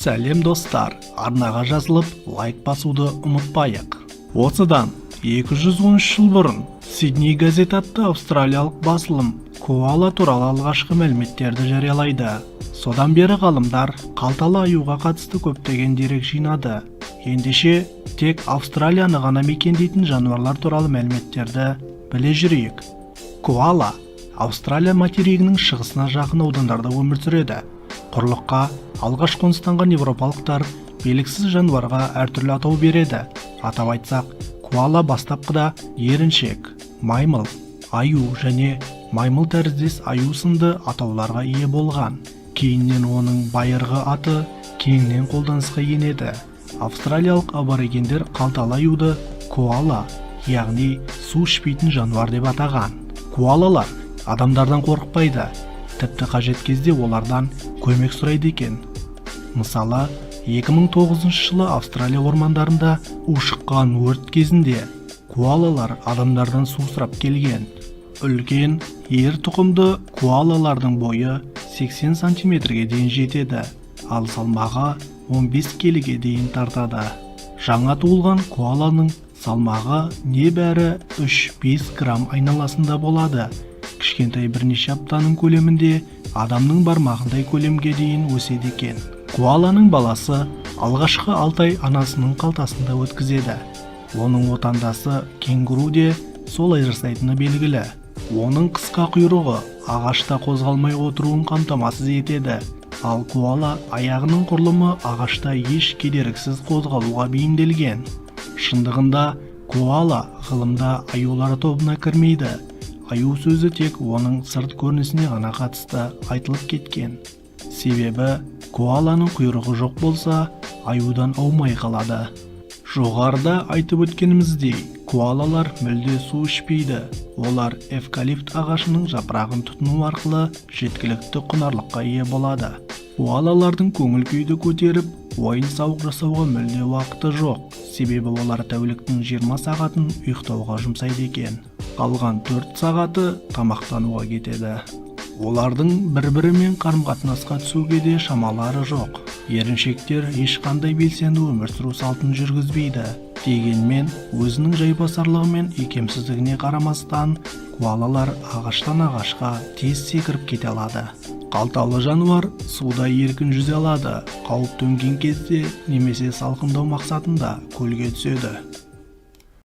Сәлем, достар! Арнаға жазылып, лайк басуды ұмытпайық. Осыдан 213 жыл бұрын «Сидней газеті» атты австралиялық басылым коала туралы алғашқы мәліметтерді жариялайды. Содан бері ғалымдар қалталы аюға қатысты көптеген дерек жинады. Ендеше, тек Австралияны ғана мекендейтін жануарлар туралы мәліметтерді біле жүрейік. Коала Австралия материгінің шығысына жақын аудандарда өмір сүреді. Құрлыққа алғаш қоныстанған еуропалықтар белгісіз жануарға әртүрлі атау береді. Атап айтсақ, коала бастапқыда еріншек, маймыл, аю және маймыл тәріздес аю сынды атауларға ие болған. Кейіннен оның байырғы аты кеңінен қолданысқа енеді. Австралиялық аборигендер қалталы аюды коала, яғни су ішпейтін жануар деп атаған. Коалалар адамдардан қорықпайды, тіпті қажет кезде олардан көмек сұрайды екен. Мысалы, 2009 жылы Австралия ормандарында ушыққан өрт кезінде коалалар адамдардан су сұрап келген. Үлкен ер тұқымды коалалардың бойы 80 сантиметрге дейін жетеді, ал салмағы 15 келіге дейін тартады. Жаңа туылған коаланың салмағы небәрі 3-5 грамм айналасында болады. Кішкентай бірнеше аптаның көлемінде адамның бармағындай көлемге дейін өседі екен. Коаланың баласы алғашқы 6 ай анасының қалтасында өткізеді. Оның отандасы кенгуру де солай жасайтыны белгілі. Оның қысқа құйрығы ағашта қозғалмай отыруын қамтамасыз етеді, ал коала аяғының құрылымы ағашта еш кедергісіз қозғалуға бейімделген. Шындығында, коала ғылымда аюлар тобына кірмейді. Аю сөзі тек оның сырт көрінісіне ғана қатысты айтылып кеткен, себебі коаланың құйрығы жоқ болса, аюдан аумай қалады. Жоғарыда айтып өткеніміздей, коалалар мүлде су ішпейді. Олар эвкалипт ағашының жапырағын тұтыну арқылы жеткілікті құнарлыққа ие болады. Коалалардың көңіл күйді көтеріп, ойын-сауық жасауға мүлде уақыты жоқ, себебі олар тәуліктің 20 сағатын ұйықтауға жұмсайды екен. Қалған 4 сағаты тамақтануға кетеді. Олардың бір-бірімен қарым-қатынасқа түсуге де шамалары жоқ. Еріншектер ешқандай белсенді өмір сүру салтын жүргізбейді. Дегенмен, өзінің жайбасарлығы мен икемсіздігіне қарамастан, коалалар ағаштан ағашқа тез секіріп кете алады. Қалталы жануар суда еркін жүзе алады. Қауіп төнген кезде немесе салқындау мақсатында көлге түседі.